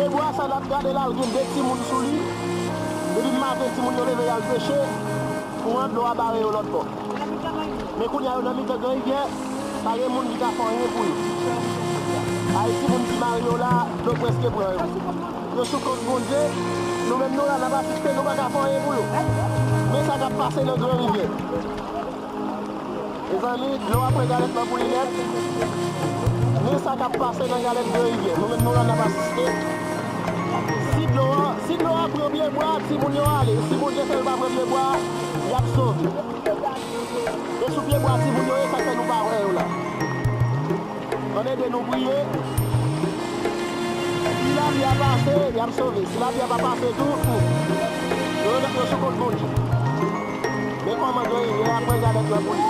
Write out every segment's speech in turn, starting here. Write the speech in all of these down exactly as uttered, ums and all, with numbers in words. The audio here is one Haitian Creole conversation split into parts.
Bwa sa n ap gade la, l gen de timoun sou li. Depi maten, timoun yo leve, y al peche. Kouran dlo a bare yo lòt bò. Men kounye a, yo nan mitan Gran Rivyè, pa gen moun ki ka fè anyen pou yo. Ay, timoun ki mare yo la, dlo prèske pran yo. Yo sou kont Bondye, nou menm nou la, n ap asiste, nou pa ka fè anyen pou yo. Men sa k ap pase nan Gran Rivyè. Mezanmi, dlo a pran galèt nan pou li nèt. Men sa k ap pase nan galèt Gran Rivyè. Nou menm nou la n ap asiste. Si dlo a, si dlo a pran pye bwa, timoun yo ale. Si Bondye fè l pa pran pye bwa, y ap sove. E sou pye bwa timoun yo ye, sa k fè nou pa wè yo la. Ann ede nou priye. Si lapli a pase, y ap sove. Si lapli a pa pase tou, hmm, yo, yo sou kont Bondye. Men kòman Gran Rivyè a pran galèt nan pou li.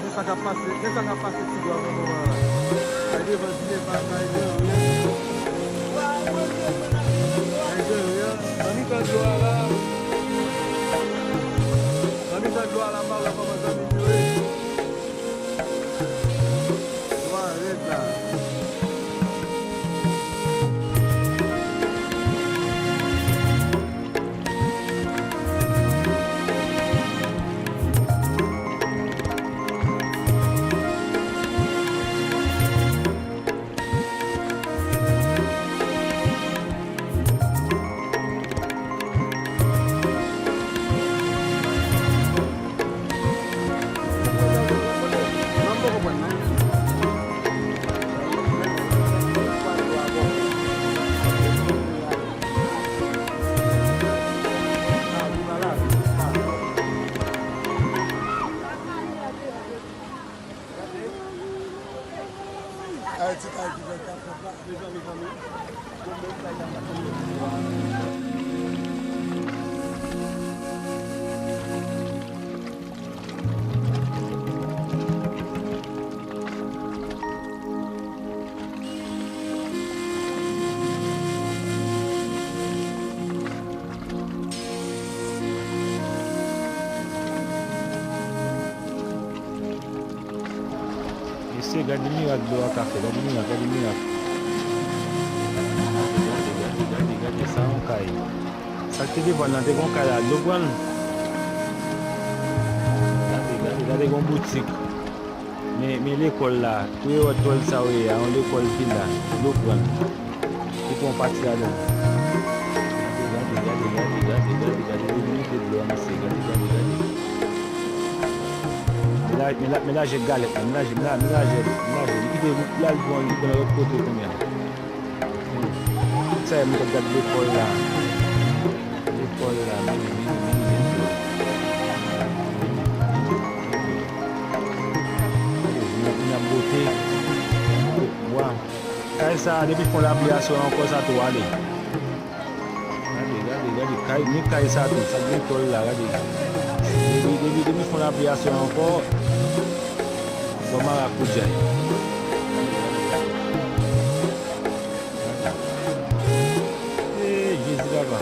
Men sa k ap pase, men sa k ap pase ti dwa nan moman an la. Kay devan Zineba, kay Gran Rivyè. Kay Gran Rivyè. Nan mitan dlo a la. Nan mitan dlo a la, m pa wè kòman zanmi m yo ye. Dlo a rèd la. Ay, ti kay ki fèt ap fèt la, mezanmi, zanmi. Mesye, gade mirak dlo a ka fè, gade mirak, gade mirak. Gade, gade, gade, gade, gade, sa yon kay. Sa k te devan l lan te gon kay la, dlo pran l. Gade, gade, gade gon boutik. Men, men lekòl la, tou e wè tòl sa w ye a, yon lekòl ki la, dlo pran l. Li pran yon pati ladan l. Gade, gade, gade, gade, gade, gade, gade, gade, li vide dlo a, mesye, gade, gade, gade. Melaje, mela-, melaje galèt la, melaje, mela-, melaje, melaje. Li kite l, li al pran, li pran lòt kote kounye a. Sa e moun k ap gad lekòl la. Lekòl la, men, men, men, men, men. Gade, moun, moun ap bote. Wa. Kay sa, depi fon lapli a sou ankò, sa tou ale. Gade, gade, gade, kay, ni kay sa tou, sa gen tòl la, gade. Depi, depi, depi fon lapli a sou ankò, bò marakoudjay. Ee, Jezi papa.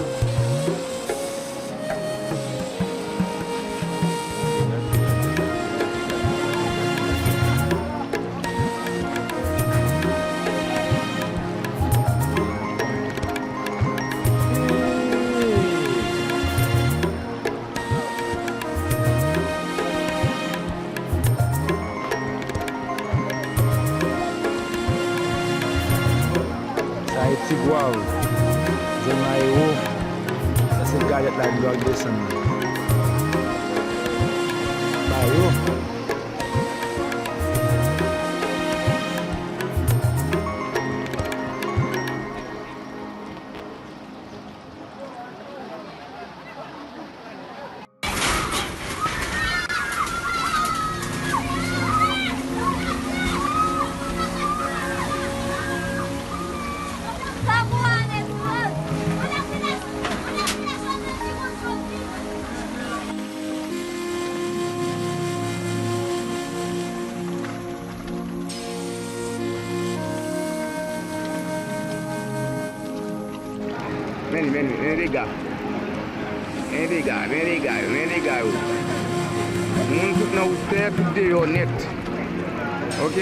Sa e Tigwav, zòn Aero. Sa se galèt la dlo ap desann nan. Ba yo. Men li, men li, men dega. Men dega, men dega yo, men dega yo. Moun tout nan wout tè, tout deyò nèt. Ok?